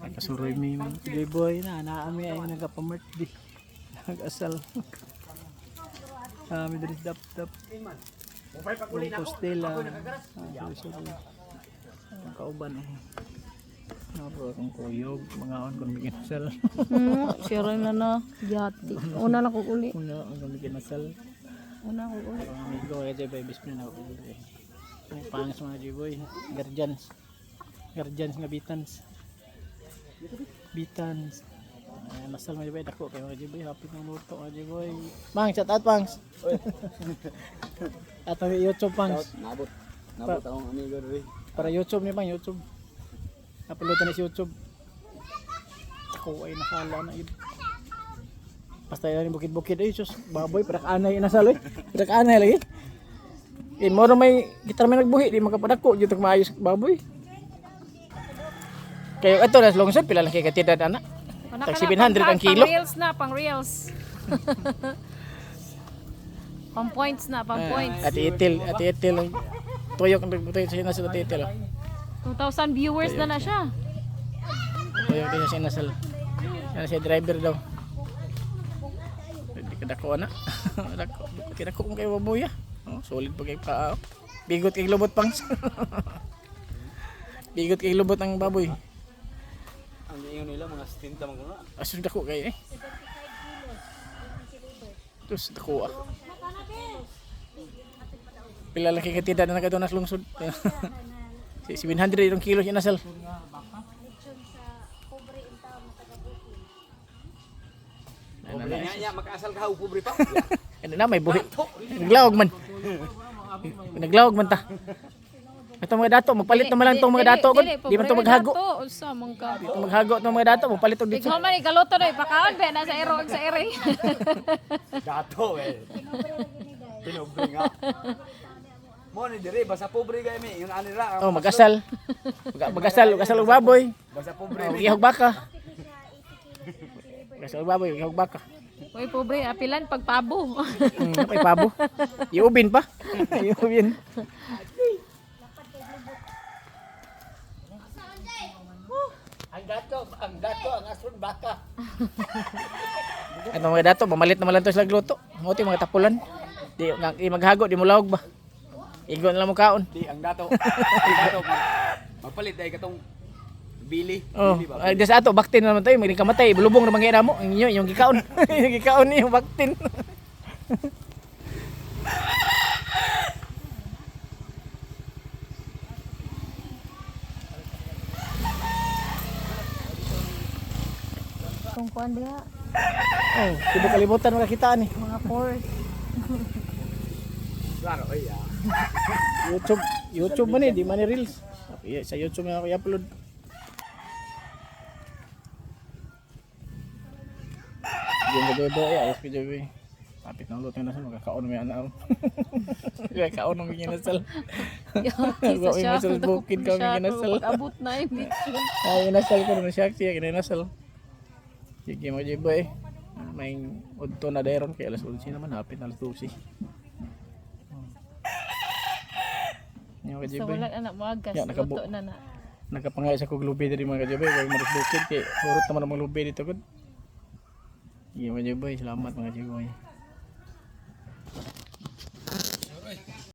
Nakasuroy mi mga boy na naami ay nagapamert di. Nag-asal. Kami diri dap dap. Compostela. Ah, sorry, sorry. Ang kauban eh. Naro akong kuyog, mga on kung may kinasal. Sira na na. Yati. Una na ko uli. Una kung may kinasal. Una ko uli. Ang amigo kaya Jeboy, best friend ako. Ang pangis mga Jeboy. Guardians. Guardians nga Bitans. Bitans. Ay, nasal mga Jeboy. Dako kayo mga Jeboy. Happy ng luto mga Jeboy. Mang, shout out Pangs. At ang YouTube Pangs. Nabot. Nabot akong amigo diri. Para YouTube ni Pang, YouTube. Upload na sa YouTube. Ako ay nakala na yun. Basta yan bukid-bukid ay sus, baboy para kaanay inasal eh. Para kaanay lagi. Eh mo may kita may nagbuhi di makapadako jud maayos baboy. Kayo ato na lungsod pila lang kay katidad ana. Una Tag ka na, 700 ang pang- kilo. Pang reels na, pang reels. Pang points na, pang points. Ati itil ang tuyok ang tuyok sa inasal ati itil. Oh. 2,000 viewers na na siya. Tuyok din sa inasal. Yan siya driver daw. Hindi ka dako ana. Dako, kinako mo kayo baboy ah. Oh, solid pa kay paa. Oh. Bigot kay lubot pangs. Bigot kay lubot ang baboy. Ang ingon nila mga 70 man kuno. Asun dako kay eh. Tus dako ah. Pila lang kay katida na nakadonas lungsod. Si 700 yung kilo siya nasal. Pobre nga niya makaasal ka og pobre pa. Ano na may buhi. Naglaog man. Naglaog man ta. Ito mga dato, magpalit naman lang itong mga dato. Gud. Di man ito maghago. Dato, unsa man ka. Di man maghago itong mga dato, magpalit og dito. Ikaw man ikaluto na ipakaon ba na sa ero og sa ere. Dato eh. Pinobre nga. Mo ni diri basta pobre kay mi, yun ani ra. Oh, mag-asal. Mag-asal, mag-asal og baboy. Basta pobre Oh, mi. ihog baka. Mag-asal og baboy, ihog baka. Uy, pobre, apilan pagpabo. May pabo. Iubin pa. Iubin. Ang dato, ang ason baka. Ano mga dato, mamalit naman lang to sila gluto. Nguti mga tapulan. Di, nga, di maghago, di mo lawag ba? Igo na lang mo kaon. Di ang dato. Ang dato magpalit dai katong bili. Oh, Bili ba? ay, di sa ato baktin na naman tayo, may kamatay, bulubong na mangyari mo. Ang inyo, yung gikaon. Yung gikaon niyo baktin. Kung kuan diha, Oh, tibo kalibutan makakitaan eh. mga course. Klaro ay ah. YouTube, YouTube man eh, di man ni Reels. Iya, sa YouTube na ako i-upload. Yung gabi ba, eh, ayos ko gabi. Kapit ng luto na sa magkakaon may anak. Kakaon ng ginasal. Yati sa Wa- siya. inasal bukid kami, inasal. Pag-abot na yung lechon. Ay, inasal ko naman siya, siya kinasal. Sige mo jibo eh. May udto na deron kay alas 11 naman, hapit na alas 12. Yung So kajiboy. wala na mo agas, Ya, luto na na. Nagkapangay sa kog lubi diri mga kajiboy, kay maris bukid kay hurot naman ang mga lubi dito gud. Sige mga kajiboy, salamat mga kajiboy.